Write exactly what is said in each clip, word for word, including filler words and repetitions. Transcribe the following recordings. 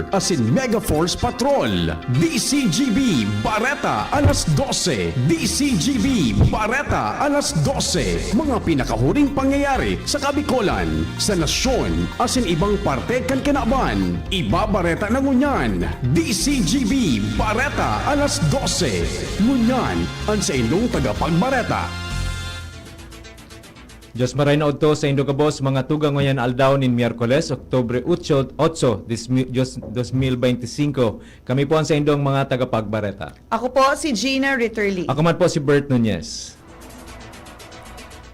Asin Mega Force Patrol. D C G B Bareta alas dose. D C G B Bareta alas dose. Mga pinakahuring pangyayari sa Kabikolan, sa nasyon, asin ibang parte kan kinaban. Ibabareta na ngunyan. D C G B Bareta alas dose. Ngunyan, an saindong tagapagbareta. Diyos maray na udto saindo gabos, mga tugang, ngunyan aldaw nin Miyerkules, Oktubre otso, otso, dis-, Diyos, dos mil beinti singko. Kami po an saindong mga tagapagbareta. Ako po si Gina Ritterly. Ako man po si Bert Nunez.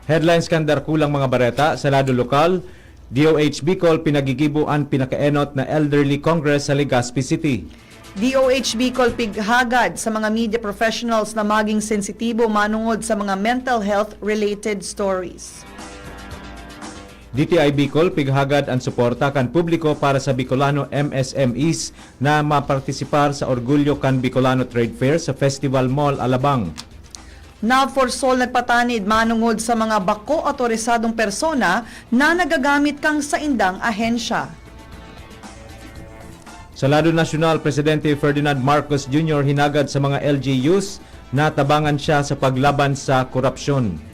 Headlines kan dakulang mga bareta sa lado lokal. D O H Bicol pinagigibo an pinakaenot na Elderly Congress sa Legazpi City. D O H Bicol pighagad sa mga media professionals na maging sensitibo manungod sa mga mental health related stories. D T I Bicol pighagad an suporta kan publiko para sa Bicolano M S M Es na mapartisipar sa Orgulyo kan Bicolano Trade Fair sa Festival Mall, Alabang. NAVFORSOL nagpatanid manungod sa mga bako otorisadong persona na nagagamit kan saindang ahensya. Sa lado nasyonal, Presidente Ferdinand Marcos Junior hinagad sa mga L G Us na tabangan siya sa paglaban sa korapsyon.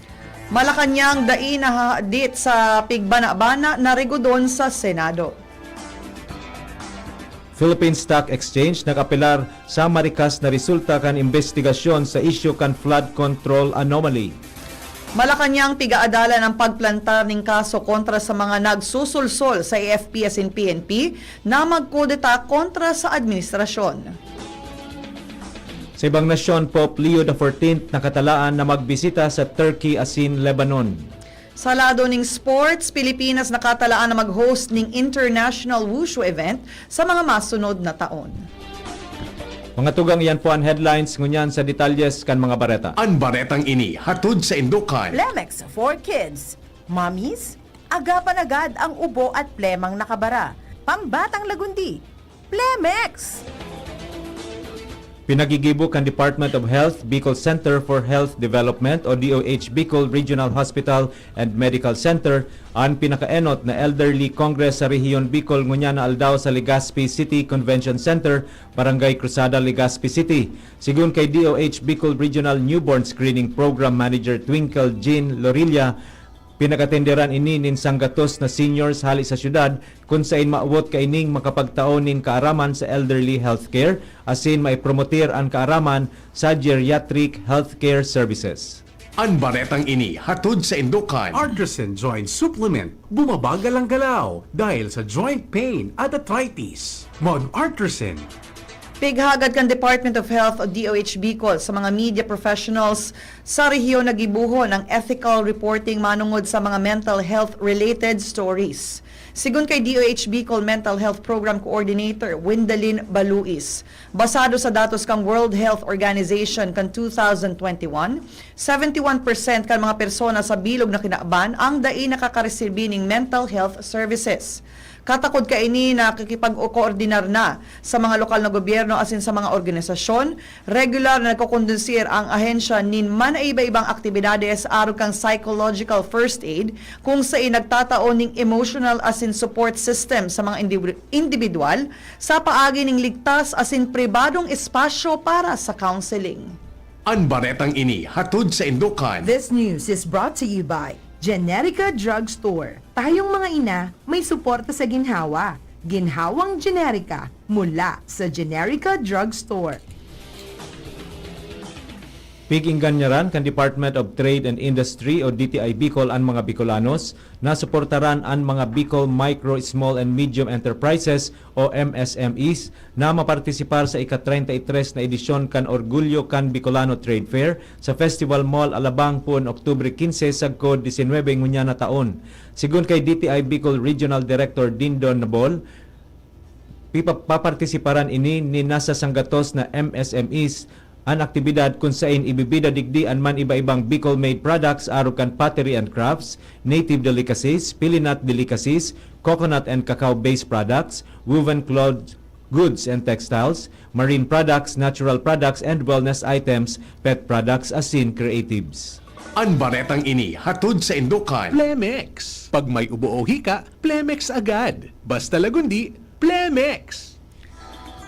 Malacañang dai nahahadit sa pigbana-bana na rigodon sa Senado. Philippine Stock Exchange nag-apelar sa marikas na resulta kan imbestigasyon sa isyu kan flood control anomaly. Malacañang pigaadalan ang pagplantar nin kaso kontra sa mga nagsusulsol sa A F P asin P N P na magkudeta kontra sa administrasyon. Sa ibang nasyon, Pope Leo the fourteenth nakatalaan na magbisita sa Turkey asin Lebanon. Sa lado ning sports, Pilipinas nakatalaan na mag-host ning International Wushu event sa mga masunod na taon. Mga tugang, iyan po an headlines. Ngunyan sa detalyes kan mga bareta. An baretang ini hatod saindo kan Plemex for Kids. Mommies, agapan agad ang ubo at plemang nakabara. Pambatang lagundi, Plemex! Pinagigibo kan Department of Health, Bicol Center for Health Development o D O H Bicol Regional Hospital and Medical Center an pinakaenot na Elderly Congress sa Rehiyon Bicol ngunyan na aldaw sa Legazpi City Convention Center, Barangay Cruzada, Legazpi City. Sigon kay D O H Bicol Regional Newborn Screening Program Manager Twinkle Jean Lorilla, pinag-atenderan ini nin sanggatos na seniors hale sa syudad, kun sain mawot kaining makapagtao nin kaaraman sa elderly healthcare, asin maipromotir an kaaraman sa geriatric healthcare services. An baretang ini hatod saindo kan Artisan Joint Supplement, bumabagal ang galaw dahil sa joint pain at arthritis. Mag-Artisan. Pighagad kan Department of Health o D O H Bicol sa mga media professionals sa rehiyon na gibohon ang ethical reporting manungod sa mga mental health related stories. Sigon kay D O H Bicol Mental Health Program Coordinator Windalin Baluis, basado sa datos kan World Health Organization kan two thousand twenty-one, seventy-one percent kan mga persona sa bilog na kinaban ang dai nakakaresibi nin mental health services. Katakod kaini, nakikipag-koordinar na sa mga lokal na gobyerno asin sa mga organisasyon. Regular na nagkokondusir ang ahensya nin manaiba-ibang aktibidades arog kan psychological first aid, kung sain nagtatao nin emotional asin support system sa mga indiwi-, indibidwal sa paagi nin ligtas asin pribadong espasyo para sa counseling. An baretang ini hatod saindo kan This news is brought to you by Generica Drugstore. Tayong mga ina, may suporta sa ginhawa. Ginhawang Generica, mula sa Generica Drugstore. Pig-ingganyaran kan Department of Trade and Industry o D T I Bicol an mga Bicolanos na suportaran an mga Bicol Micro, Small and Medium Enterprises o M S M Es na mapartisipar sa ika-treinta y tres na edisyon kan Orgulyo kan Bicolano Trade Fair sa Festival Mall, Alabang, poon Oktubre quince sagkod diecinuebe ngunyan na taon. Sigon kay D T I Bicol Regional Director Dindon Nabol, pipa-, papartisiparan ini nin nasa sanggatos na M S M Es an aktibidad kun sain ibibida digdi an man-iba-ibang Bicol-made products arog kan pottery and crafts, native delicacies, pili nut delicacies, coconut and cacao-based products, woven cloth goods and textiles, marine products, natural products and wellness items, pet products asin creatives. An baretang ini hatod saindo kan Plemex. Pag may ubo o hika, Plemex agad. Basta lagundi, Plemex!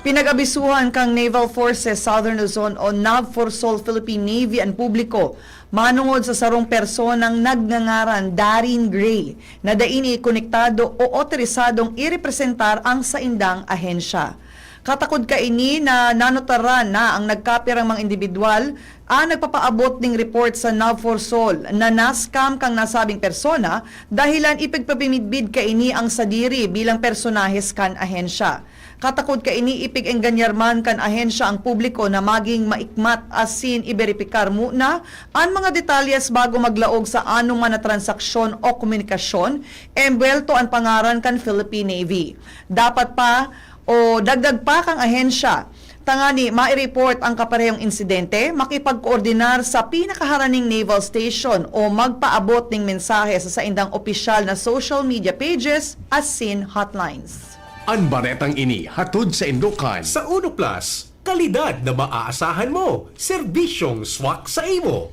Pinag-abisuhan kan Naval Forces Southern Luzon o NAVFORSOL Philippine Navy an publiko manongod sa sarong personang nagngangaran Darren Gray na dai ini konektado o otorisadong irepresentar ang saindang ahensya. Katakod kaini na nanotaran na ang nagkapirang mga indibidwal an nagpapaabot ning report sa NAVFORSOL na na-scam kan nasabing persona, dahelan ipigpapamidbid kaini an sadiri bilang personahes kan ahensya. Katakod kaini ipig-engganyar man kan ahensya ang publiko na magin maikmat asin iberipikar muna an mga detalyes bago maglaog sa anoman na transaksyon o komunikasyon, embuwelto an pangaran kan Philippine Navy. Dapat pa o dagdag pa kan ahensya, tangani mai-report ang kaparehong insidente, makipagkoordinar sa pinakaharaning naval station o magpaabot ning mensahe sa saindang opisyal na social media pages asin hotlines. An baretang ini hatod saindo kan Sa Uno Plus, kalidad na maaasahan mo, serbisyong swak sa imo.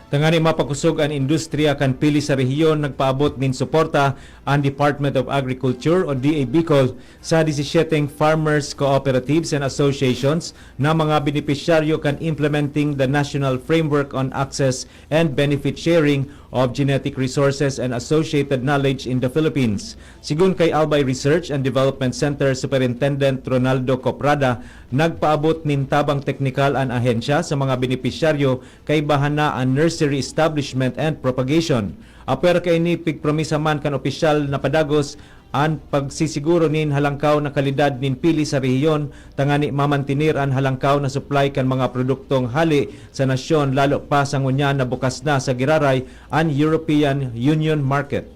Tangani mapakosog an industriya kan pili sa rehiyon, nagpaabot nin suporta an Department of Agriculture o D A Bicol sa disisiyeteng farmers, cooperatives and associations na mga benepisyaryo kan Implementing the National Framework on Access and Benefit Sharing of Genetic Resources and Associated Knowledge in the Philippines. Sigon kay Albay Research and Development Center Superintendent Ronaldo Coprada, nagpaabot nin tabang teknikal an ahensya sa mga benepisyaryo kaibahan na an nursery establishment and propagation. Apwera kaini, pigpromisa man kan opisyal na padagos an pagsisiguro nin halangkaw na kalidad nin pili sa rehiyon, tangani mamantener an halangkaw na supply kan mga produktong hale sa nasyon, lalo pa sa ngunyan na bukas na sa giraray an European Union market.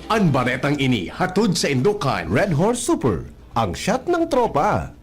An baretang ini hatod saindo kan Red Horse Super, ang shot ng tropa.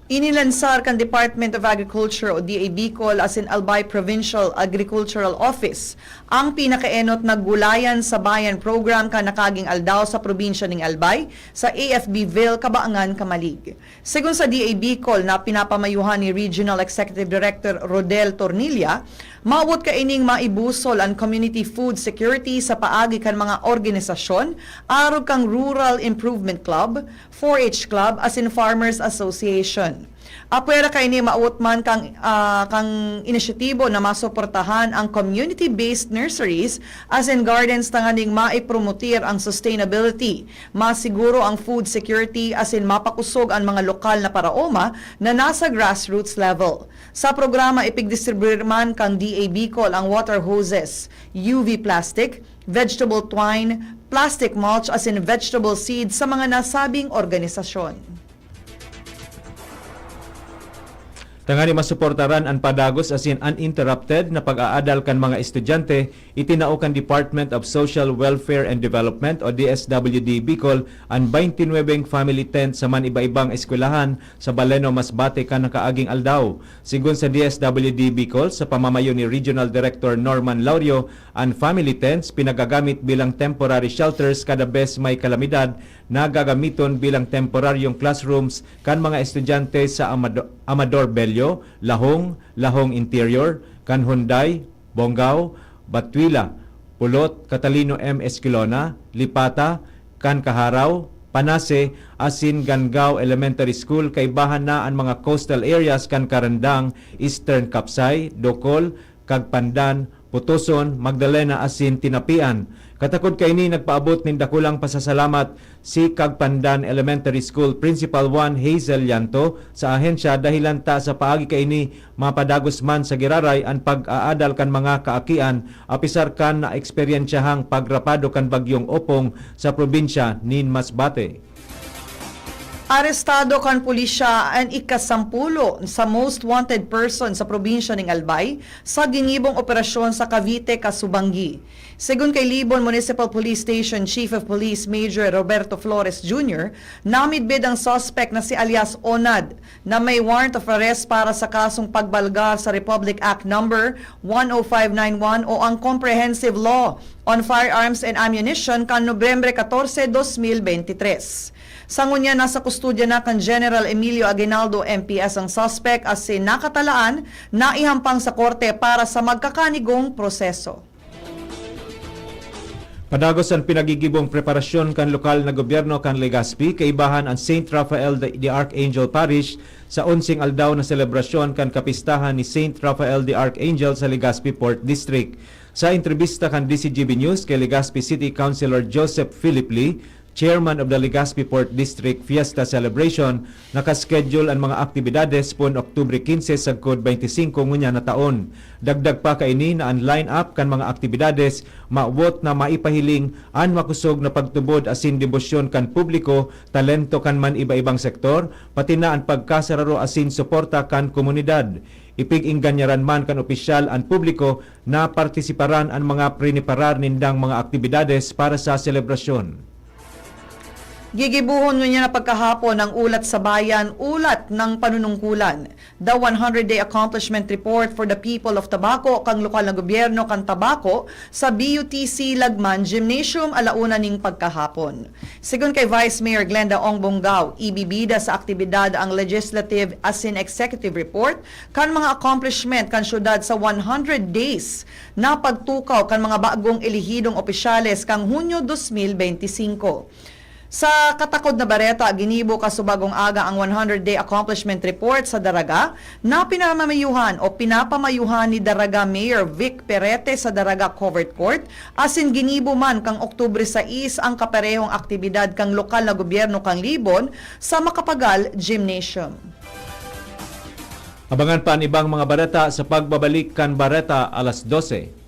Inilansar kan Department of Agriculture o D A Bicol asin Albay Provincial Agricultural Office ang pinakaenot na Gulayan sa Bayan program kan nakaging aldaw sa probinsya ning Albay, sa A F B Ville, Cabaangan, Camalig. Segun sa D A Bicol na pinapamayuhan ni Regional Executive Director Rodel Tornilla, mawot kaining maibusol an community food security sa paagi kan mga organisasyon, arog kan Rural Improvement Club, four H Club asin Farmers Association. Apwera kaini, mawot man kan, ah, kan inisyatibo na masuportahan an community-based nurseries asin gardens tanganing maipromotir an sustainability, masiguro an food security asin mapakosog an mga lokal na paraoma na nasa grassroots level. Sa programa, ipigdistribuyir man kan D A Bicol an water hoses, U V plastic, vegetable twine, plastic mulch asin vegetable seeds sa mga nasabing organisasyon. Tangani masuportaran an padagos asin uninterrupted na pag-aadal kan mga estudyante, itinao kan Department of Social Welfare and Development o D S W D Bicol an twenty-nine family tent sa man-iba-ibang eskwelahan sa Baleno, Masbate kan nakaaging aldaw. Sigon sa D S W D Bicol, sa pamamayo ni Regional Director Norman Laurio, an family tents pinagagamit bilang temporary shelters kada bes may kalamidad na gagamiton bilang temporaryong classrooms kan mga estudyante sa Amado-, Amador Bello, Lahong, Lahong Interior, kan Honday, Bongao, Batuila, Pulot, Catalino M. Escalona, Lipata, kan Kaharaw, Panase, asin Gangao Elementary School, kaibahan na an mga coastal areas kan Carandang, Eastern Capsay, Docol, Cagpandan, Potoson, Magdalena asin Tinapian. Katakod kaini, nagpaabot nin dakulang pasasalamat si Cagpandan Elementary School Principal one Hazel Llanto sa ahensya, dahilan ta sa paagi kaini mapadagos man sa giraray an pag-aadal kan mga kaakian, apisar kan naeksperyensyahang pagrapado kan Bagyong Opong sa probinsya nin Masbate. Arestado kan pulisya an ikasampulo sa most wanted person sa probinsya ning Albay sa ginibong operasyon sa Cavite, Casubangui. Segun kay Libon Municipal Police Station Chief of Police Major Roberto Flores Junior, namidbid ang suspect na si alias Onad, na may warrant of arrest para sa kasong pagbalga sa Republic Act Number one oh five nine one o ang Comprehensive Law on Firearms and Ammunition kan Nobyembre catorce, dos mil bente tres. Sa ngunyan, nasa kustodya na kan General Emilio Aguinaldo, M P S, ang suspek asin nakatalaan na ihampang sa korte para sa magkakanigong proseso. Padagos an pinagigibong preparasyon kan lokal na gobyerno kan Legazpi, kaibahan an Saint Raphael the, the Archangel Parish sa onseng aldaw na selebrasyon kan kapistahan ni Saint Raphael the Archangel sa Legazpi Port District. Sa entrebista kan D C G B News kay Legazpi City Councilor Joseph Philip Lee, chairman of the Legazpi Port District Fiesta Celebration, nakaschedule an mga aktibidades pon Oktubre quince sagkod twenty-five ngunyan na taon. Dagdag pa kaini na an line-up kan mga aktibidades mawot na maipahiling an makosog na pagtubod asin debosyon kan publiko, talento kan man iba-ibang sektor, pati na an pagkasararo asin suporta kan komunidad. Ipig-ingganyaran man kan opisyal an publiko na partisiparan an mga priniparar nindang mga aktibidades para sa selebrasyon. Gigibohon ngunyan na pagkahapon ang Ulat sa Bayan, Ulat ng Panunungkulan, The one hundred Day Accomplishment Report for the People of Tabaco kan lokal na gobyerno kan Tabaco sa B U T C Lagman Gymnasium alauna ning pagkahapon. Segun kay Vice Mayor Glenda Ong Bongao, ibibida sa aktibidad ang legislative asin executive report kan mga accomplishment kan syudad sa one hundred days na pagtukaw kan mga bagong elihidong opisyales kan Hunyo dos mil benti singko. Sa katakod na bareta, ginibo kasubagong aga ang one hundred Day Accomplishment Report sa Daraga na pinamamayuhan o pinapamayuhan ni Daraga Mayor Vic Perete sa Daraga Covered Court, asin ginibo man kan Oktubre sais ang kaparehong aktibidad kan lokal na gobyerno kan Libon sa Macapagal Gymnasium. Abangan pa an ibang mga bareta sa pagbabalik kan Bareta alas dose.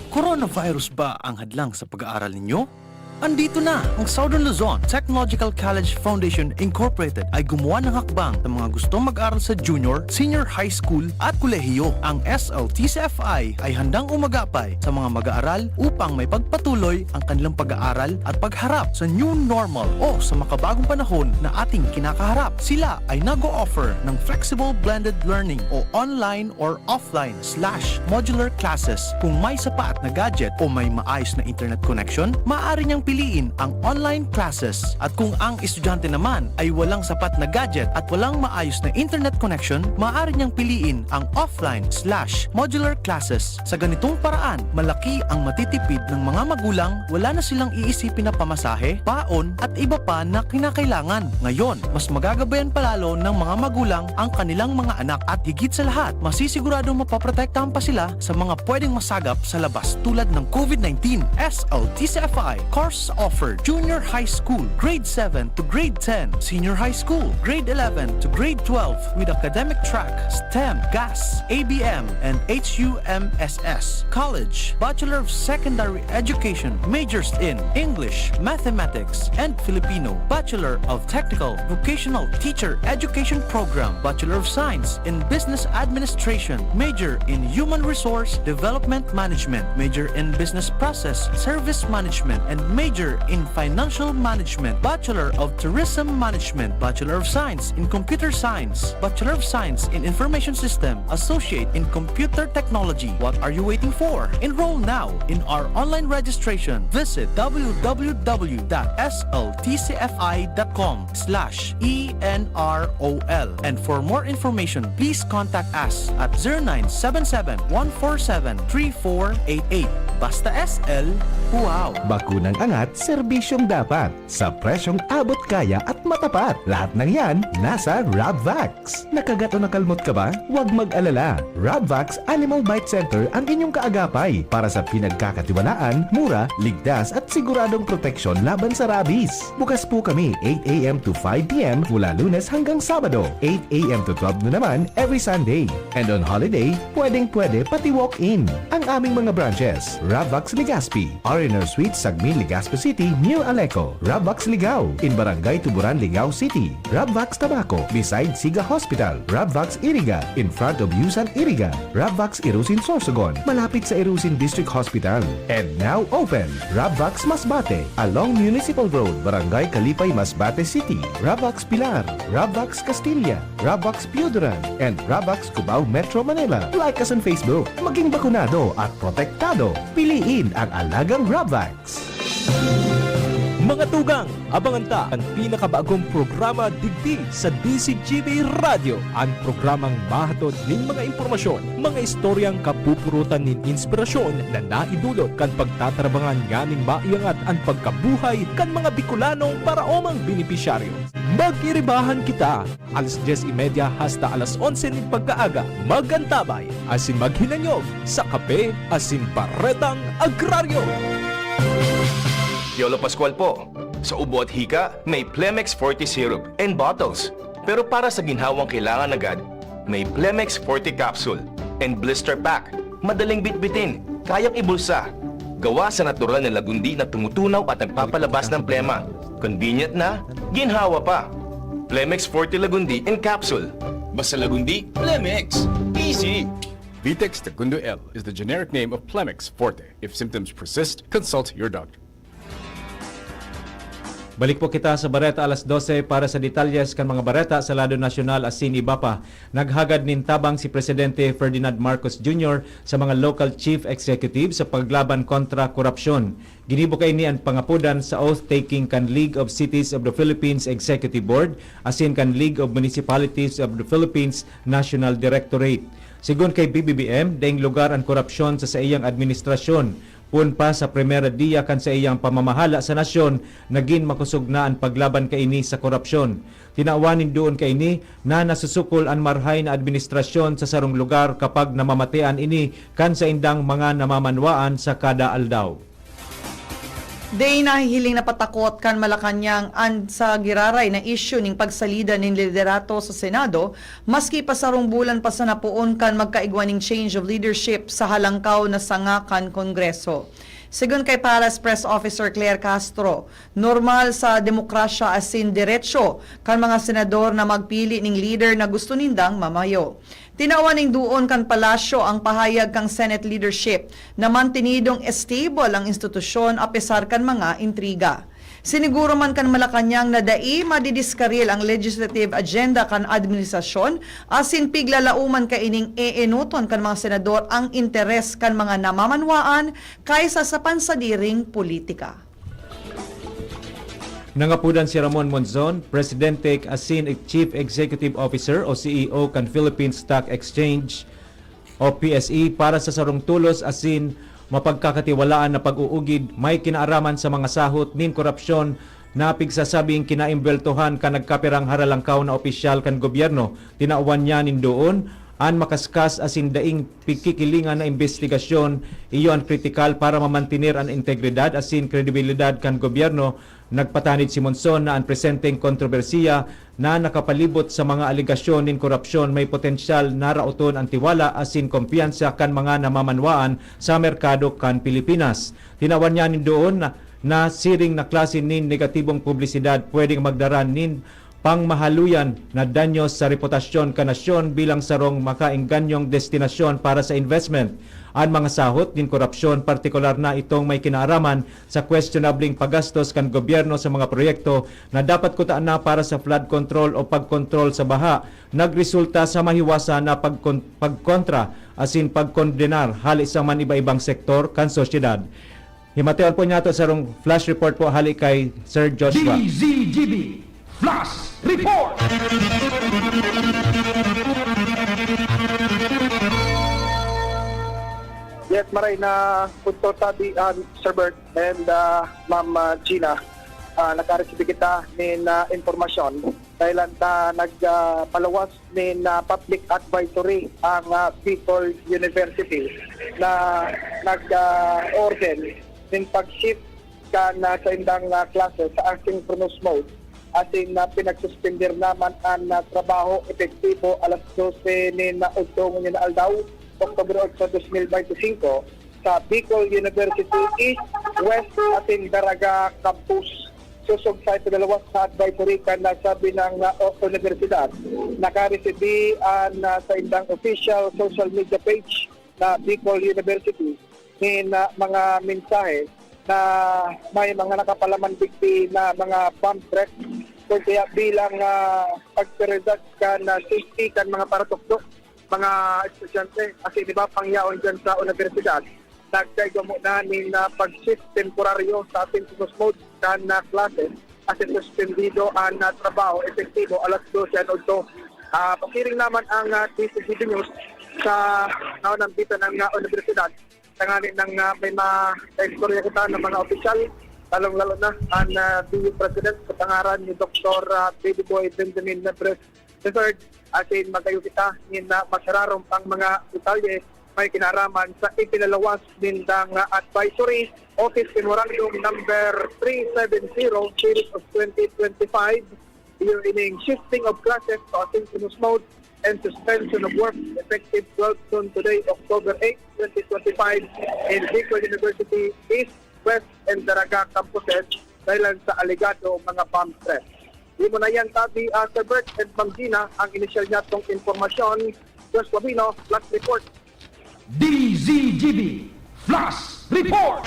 Coronavirus ba ang hadlang sa pag-aaral ninyo? Andito na ang Southern Luzon Technological College Foundation Incorporated ay gumawa ng hakbang sa mga gustong mag-aral sa junior, senior high school at kolehiyo. Ang S L T C F I ay handang umagapay sa mga mag-aaral upang may pagpatuloy ang kanilang pag-aaral at pagharap sa new normal o sa makabagong panahon na ating kinakaharap. Sila ay nag-o-offer ng flexible blended learning o online or offline slash modular classes. Kung may sapat na gadget o may maayos na internet connection, maaari niyang piliin ang online classes. At kung ang estudyante naman ay walang sapat na gadget at walang maayos na internet connection, maaari niyang piliin ang offline slash modular classes. Sa ganitong paraan, malaki ang matitipid ng mga magulang, wala na silang iisipin na pamasahe, baon, at iba pa na kinakailangan. Ngayon, mas magagabayan palalo ng mga magulang ang kanilang mga anak at higit sa lahat, masisiguradong mapoprotektahan pa sila sa mga pwedeng masagap sa labas tulad ng COVID nineteen. S L T C F I course offered: Junior High School, Grade seven to Grade ten, Senior High School, Grade eleven to Grade twelve, with academic track, STEM, GAS, A B M, and H U M S S. College, Bachelor of Secondary Education, majors in English, Mathematics, and Filipino. Bachelor of Technical Vocational Teacher Education Program, Bachelor of Science in Business Administration, major in Human Resource Development Management, major in Business Process Service Management, and major in Financial Management, Bachelor of Tourism Management, Bachelor of Science in Computer Science, Bachelor of Science in Information System, Associate in Computer Technology. What are you waiting for? Enroll now in our online registration. Visit w w w dot s l t c f i dot com slash e n r o l. And for more information, please contact us at zero nine seven seven, one four seven, three four eight eight. Basta S L, wow! Bakunang angat, serbisyong dapat. Sa presyong abot kaya at matapat. Lahat ng yan, nasa Rabvax. Nakagat o nakalmot ka ba? Huwag mag-alala. Rabvax Animal Bite Center ang inyong kaagapay para sa pinagkakatiwalaan, mura, ligtas at siguradong proteksyon laban sa rabies. Bukas po kami eight a m to five p m mula Lunes hanggang Sabado, eight a m to twelve noon naman every Sunday. And on holiday, pwedeng-pwede pati walk-in. Ang aming mga branches, Rabvax Legazpi, R and R Suites, Sagmin, Legazpi City, near Aleco, Rabvax Ligao, in Barangay Tuburan, Ligao City, Rabvax Tabaco, beside Siga Hospital, Rabvax Iriga, in front of Yusan Iriga, Rabvax Irusin Sorsogon, malapit sa Irusin District Hospital. And now open, Rabvax Masbate, along Municipal Road, Barangay Kalipay, Masbate City, Rabvax Pilar, Rabvax Castilla, Rabvax Pioduran, and Rabvax Cubao, Metro Manila. Like us on Facebook. Maging bakunado at protektado. Piliin ang alagang Rabvax. Mga tugang, abangan ta an pinakabagong programa digdi sa D Z G B Radyo, an programang mahatod nin mga impormasyon, mga istoryang kapupurutan nin inspirasyon na naidulot kan pagtatarabangan nganing maiangat an pagkabuhay kan mga Bicolanong paraomang benepisyaryo. Mag-iribahan kita! Alas dyes y media hasta alas onse nin pagkaaga, mag-antabay asin maghinanyog sa Kape asin Baretang Agraryo. Piolo Pascual po. Sa ubo at hika, may Plemex Forte Syrup and bottles. Pero para sa ginhawang kailangan agad, may Plemex Forte Capsule and Blister Pack. Madaling bitbitin, kayang ibulsa. Gawa sa natural na lagundi na tumutunaw at nagpapalabas ng plema. Convenient na, ginhawa pa. Plemex Forte Lagundi in Capsule. Basta Lagundi, Plemex. Easy! Vitex Tagundo L is the generic name of Plemex Forte. If symptoms persist, consult your doctor. Balik po kita sa bareta alas dose para sa detalyes kan mga bareta sa lado nasyonal asin iba pa. Naghagad nin tabang si Presidente Ferdinand Marcos Junior sa mga local chief executive sa paglaban kontra korupsyon. Ginibo kaini an pangapodan sa oath-taking kan League of Cities of the Philippines Executive Board asin kan League of Municipalities of the Philippines National Directorate. Sigon kay B B B M, daing lugar an korupsyon sa saiyang administrasyon. Poon pa sa primera diya kan saiyang pamamahala sa nasyon, nagin makosog na an paglaban kaini sa korupsyon. Tinawan nin doon kaini na nasusukol an marhay na administrasyon sa sarong lugar kapag namamatean ini kan saindang mga namamanwaan sa kada aldaw. Dai nahihiling na patakot kan Malacañang an sa giraray na isyu nin pagsalida nin liderato sa Senado, maski pa sarong bulan pa sana poon kan magkaigwa nin change of leadership sa halangkaw na sanga kan Kongreso. Sigon kay Palace Press Officer Claire Castro, normal sa demokrasya asin derecho kan mga senador na magpili nin leader na gusto nindang mamayo. Tinawan nin doon kan palasyo ang pahayag kan Senate leadership na mantenidong stable ang institusyon apesar kan mga intriga. Siniguro man kan Malacañang na dai madidiskaril ang legislative agenda kan administrasyon asin piglalauman kaining eenoton kan mga senador ang interes kan mga namamanwaan kaysa sa pansadiring politika. Nangapodan si Ramon Monzon, Presidente asin Chief Executive Officer o C E O kan Philippine Stock Exchange o P S E para sa sarong tolos asin mapagkakatiwalaan na pag-uugid may kinaaraman sa mga sahot nin korupsyon na pigsasabing kinaimbweltohan kan nagkapirang haralangkaw na opisyal kan gobyerno. Tinawan niya nin doon an makaskas asin daing pigkikilingan na imbestigasyon, iyo an kritikal para mamantener an integridad asin kredibilidad kan gobyerno. Nagpatanid si Monzon na an presenteng kontrobersiya na nakapalibot sa mga alegasyon nin korupsyon may potensyal na raoton an tiwala asin kumpiyansa kan mga namamanwaan sa merkado kan Pilipinas. Tinawan niya nin doon na, na siring na klase nin negatibong publisidad pwedeng magdara nin pangmahaluyan na danyo sa reputasyon kan nasyon bilang sarong makaengganyong destinasyon para sa investment. An mga sahot nin korupsyon, partikular na itong may kinaaraman sa kwestionableng paggastos kan gobyerno sa mga proyekto na dapat kutaan na para sa flood control o pagkontrol sa baha, nagresulta sa mahiwasan na pagkon-, pagkontra asin pagkondenar hali sa man iba-ibang sektor kan sosyedad. Himateon po niyato sarong flash report po hali kay Sir Joshua. D Z G B Flash Report! Yes, maray na punto tabi, ah, Sir Bert and, ah, Ma'am, ah, Gina. Ah, nakaresibi kita nin, ah, impormasyon dahil ta nag, ah, palawas nin, ah, public advisory ang, ah, Bicol University na nag, ah, order nin pag-shift kan, ah, saindang, ah, klase sa asynchronous mode asin, ah, pinagsuspender naman an, ah, trabaho epektibo alas dose nin, ah, udto ngunyan na aldaw, Oktubre otso, dos mil bente singko, sa Bicol University East, West asin Daraga Campus. Sosog sa ipinalawas na advisory kan nasabi ng, ah, o-, universidad, nakaresibi an, ah, saindang official social media page na Bicol University nin, ah, mga mensahe na may mga nakapalaman digdi na mga bomb threats. Kung kaya bilang, ah, pagseryedad kan, ah, safety kan mga paratukdo, mga estudyante, asin iba pang yaon dyan sa universidad, Nagkaigwa mo na nin ah, pag-shift temporaryo sa asynchronous mode kan ah, klase asin suspendido an ah, trabaho epektibo alas dose an udto. Ah, pasiring naman ang ah, D C G B News sa naunambitan ng ah, universidad. Tanganing nang ah, may maistorya kita ng mga opisyal, lalong-lalo na ang ah, D U President sa pangaran ni Doktor ah, Baby Boy Benjamin Mebres the third, asin magayo kita nin ah, masararom pang mga detalye may kinaaraman sa ipinalawas nindang ah, advisory, Office Memorandum number three seven zero series of twenty twenty-five, ining shifting of classes to asynchronous mode and suspension of work effective twelve noon today, October eight, twenty twenty-five, in Bicol University East, West, and Daraga campuses dahilan sa alegado mga bomb threat. Di mo na yan tabi, ah, Sir Bert and Ma'am Gina, ang inisyal niya tong impormasyon. Joshua Bino, Flash Report. D Z G B Flash Report.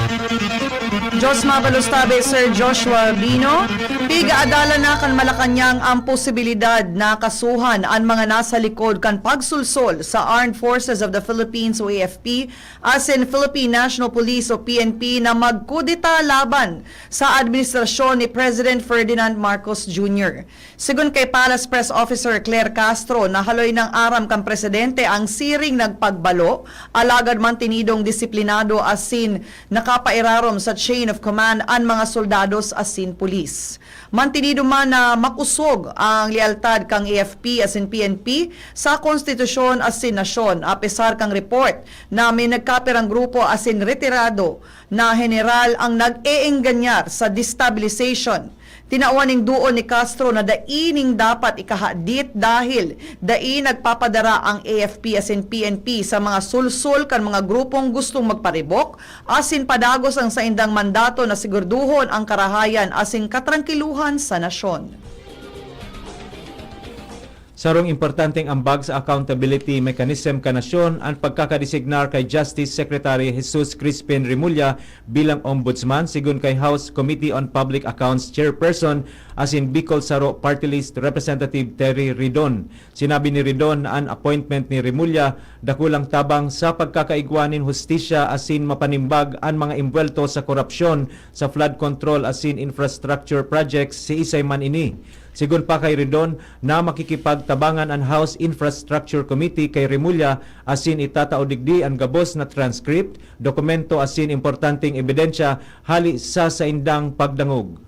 Diyos mabalos tabi, Sir Joshua Bino. Pigaadalan na kan Malacañang ang posibilidad na kasuhan an mga nasa likod kan pagsulsol sa Armed Forces of the Philippines o A F P asin Philippine National Police o P N P na magkudeta laban sa administrasyon ni President Ferdinand Marcos Junior. Sigon kay Palace Press Officer Claire Castro, nahaloy nang aram kan presidente ang siring nagpagbalo, alagad mantinidong disiplinado asin nakapairarom sa chain of command an mga soldados asin pulis. Mantinido man na makosog ang lealtad kan A F P asin P N P sa konstitusyon asin nasyon, apesar kan report na may nagkapirang grupo asin retirado na heneral ang nag-eenganyar sa destabilization. Tinawan nin duon ni Castro na dai nin dapat ikahadit dahil dai nagpapadara ang A F P asin P N P sa mga sulsol kan mga grupong gustong magparibok asin padagos ang saindang mandato na sigurduhon ang karahayan asin katrangkiluhan sa nasyon. Sarong importanteng ambag sa accountability mechanism kan nasyon an pagkakadesignar kay Justice Secretary Jesus Crispin Remulla bilang Ombudsman, sigon kay House Committee on Public Accounts Chairperson asin Bicol Saro Party List Representative Terry Ridon. Sinabi ni Ridon na an appointment ni Remulla dakulang tabang sa pagkakaigwa nin hustisya asin mapanimbag an mga embwelto sa korapsyon sa flood control asin infrastructure projects siisay man ini. Sigon pa kay Ridon na makikipagtabangan an House Infrastructure Committee kay Remulla asin itatao digdi an gabos na transcript, dokumento asin importanteng ebidensya hali sa saindang pagdangog.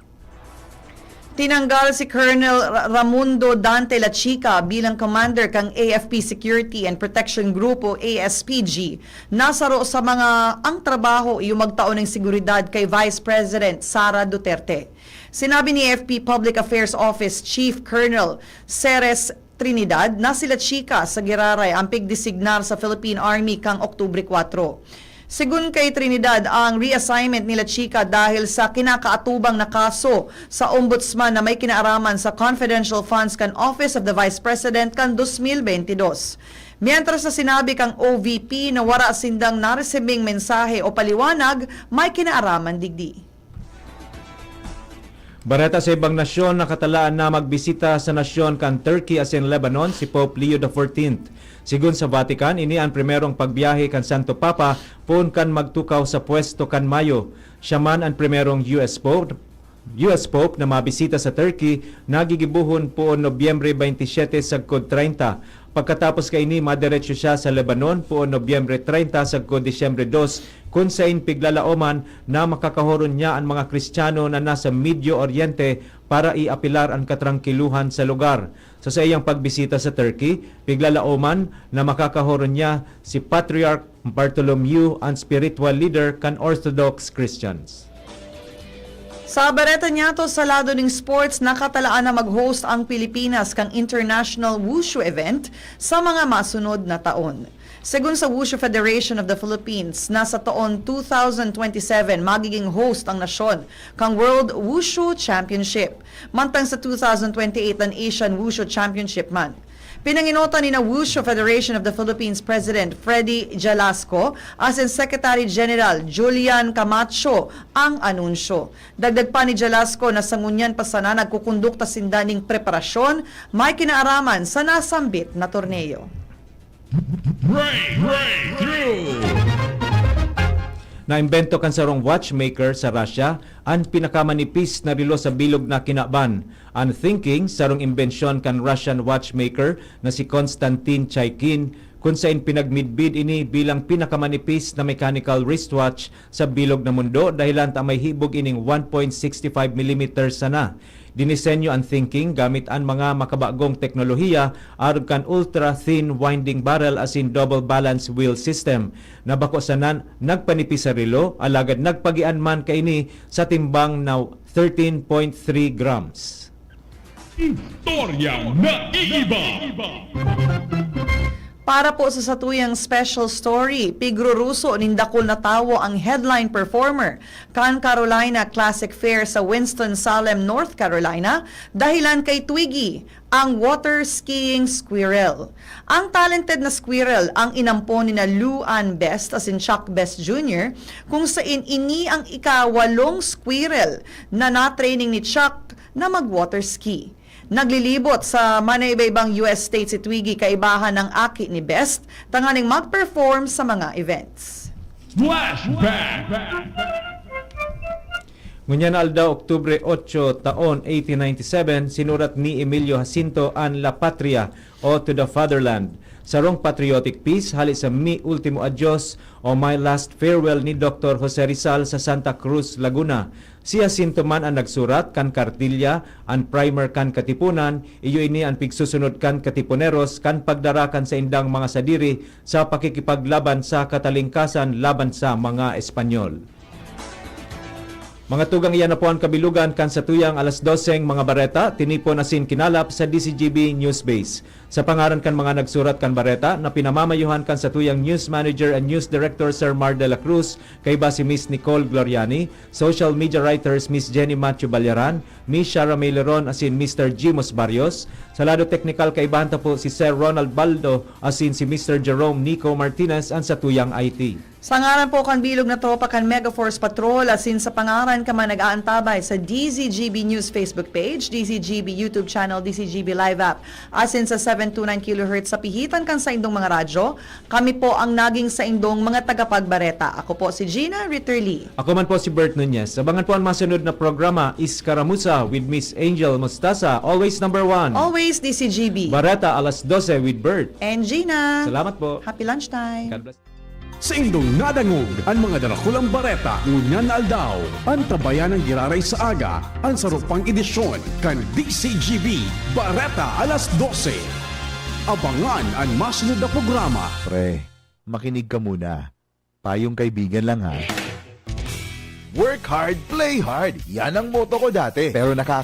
Tinanggal si Colonel Ra-, Ramundo Dante Lachica bilang commander kan A F P Security and Protection Group o A S P G, na saro sa mga ang trabaho iyo magtao nin seguridad kay Vice President Sara Duterte. Sinabi ni A F P Public Affairs Office Chief Colonel Ceres Trinidad na si Lachica sa giraray ang pigdesignar sa Philippine Army kan Oktubre kwatro. Sigon kay Trinidad, ang reassignment ni Lachica dahil sa kinakaatubang na kaso sa Ombudsman na may kinaaraman sa confidential funds kan Office of the Vice President kan dos mil benti dos. Mientras na sinabi kang O V P na wara sindang naresibing mensahe o paliwanag may kinaaraman digdi. Bareta sa ibang nasyon, nakatalaan na magbisita sa nasyon kan Turkey asin Lebanon si Pope Leo the fourteenth. Sigon sa Vatican, ini an primerong pagbiyahe kan Santo Papa poon kan magtukaw sa pwesto kan Mayo. Siya man an primerong U S Pope, U S Pope na mabisita sa Turkey na gigibohon poon Nobyembre twenty-seven sagkod treinta. Pagkatapos kaini, madiretso siya sa Lebanon poon Nobyembre treinta sagkod Disyembre dos, kun sain piglalaoman na makakahoron niya an mga Kristiyano na nasa Medio Oriente para iapelar an katrangkiluhan sa lugar. Sa saiyang pagbisita sa Turkey, piglalaoman na makakahoron niya si Patriarch Bartholomew, an spiritual leader kan Orthodox Christians. Sa bareta niyato sa lado ning sports, nakatalaan na mag-host ang Pilipinas kan international wushu event sa mga masunod na taon. Segun sa Wushu Federation of the Philippines, na sa taon two thousand twenty-seven magiging host ang nasyon kan World Wushu Championship, mantang sa two thousand twenty-eight an Asian Wushu Championship man. Pinangenotan ni na Wushu Federation of the Philippines President Freddy Jalasco asin Secretary General Julian Camacho ang anunsyo. Dagdag pa ni Jalasco na sa ngunyan pa sana nagkukondukta sinda ning preparasyon may kinaaraman sa nasambit na torneo. Break, breakthrough. Naimbento kan sarong watchmaker sa Russia an pinakamanipis na relo sa bilog na kinaban. An Thinking, sarong imbensyon kan Russian watchmaker na si Konstantin Chaikin, kun saen pinagmidbid ini bilang pinakamanipis na mechanical wristwatch sa bilog na mundo, dahilan ta may hibog ining one point six five millimeter sana. Dinisenyo an Thinking gamit an mga makabagong teknolohiya arog kan ultra-thin winding barrel asin double balance wheel system, na bako sana nagpanipis sa relo, alagad nagpagian man kaini sa timbang na thirteen point three grams. Istoryang naiiba. Para po sa satuyang special story, pigruruso nin dakul na tawo ang headline performer kan Carolina Classic Fair sa Winston-Salem, North Carolina, dahilan kay Twiggy, ang water skiing squirrel. Ang talented na squirrel ang inampon ni na Lou Ann Best asin Chuck Best Junior, kung sain ini ang ikawalong squirrel na na-training ni Chuck na mag-water ski. Naglilibot sa manaiba-ibang U S state si Twiggy kaibahan ng aki ni Best tanganing mag-perform sa mga events. Flashback! Ngunyan na aldaw, Oktubre otso, taon eighteen ninety-seven, sinurat ni Emilio Jacinto an La Patria o To the Fatherland, sarong patriotic piece hale sa Mi Ultimo Adios o My Last Farewell ni Doktor Jose Rizal sa Santa Cruz, Laguna. Si Jacinto man an nagsurat kan kartilya, an primer kan Katipunan, iyo ini an pigsusunod kan Katipuneros kan pagdara kan saindang mga sadiri sa pakikipaglaban sa katalingkasan laban sa mga Espanyol. Mga tugang, iyan na po an kabilugan kan satuyang alas doseng mga bareta, tinipon asin kinalap sa D Z G B Newsbase. Sa pangaran kan mga nagsurat kan bareta na pinamamayohan kan satuyang news manager and news director, Sir Mar de la Cruz, kaiba si Miss Nicole Gloriani, social media writers Miss Jenny Matthew Ballaran, Miss Shara May Leron asin Mister Jimos Barrios, sa lado teknikal kaibahan ta po si Sir Ronald Baldo asin si Mister Jerome Nico Martinez an satuyang I T. Sa ngaran po kan bilog na tropa kan Mega Force Patrol asin sa pangaran kan mga nag-aantabay sa D Z G B News Facebook page, D Z G B YouTube channel, D Z G B Live app, asin sa seven two nine kilohertz sa pihitan kan saindong mga radyo, kami po ang naging saindong mga tagapagbareta. Ako po si Gina Ritterly. Ako man po si Bert Nunez. Abangan po an masunod na programa, Iskaramuza with Miss Angel Mostaza. Always number one. Always D Z G B. Bareta alas dose with Bert. And Gina. Salamat po. Happy lunchtime. God bless. Saindong nadangog an mga darakulang bareta ngunyan na aldaw. Antabayan an giraray sa aga, an saro pang edisyon kan D Z G B Bareta alas dose. Abangan an masunod na programa. Pre, makinig ka muna. Payong kaibigan lang, ha. Work hard, play hard. Yan ang motto ko dati. Pero nakaka-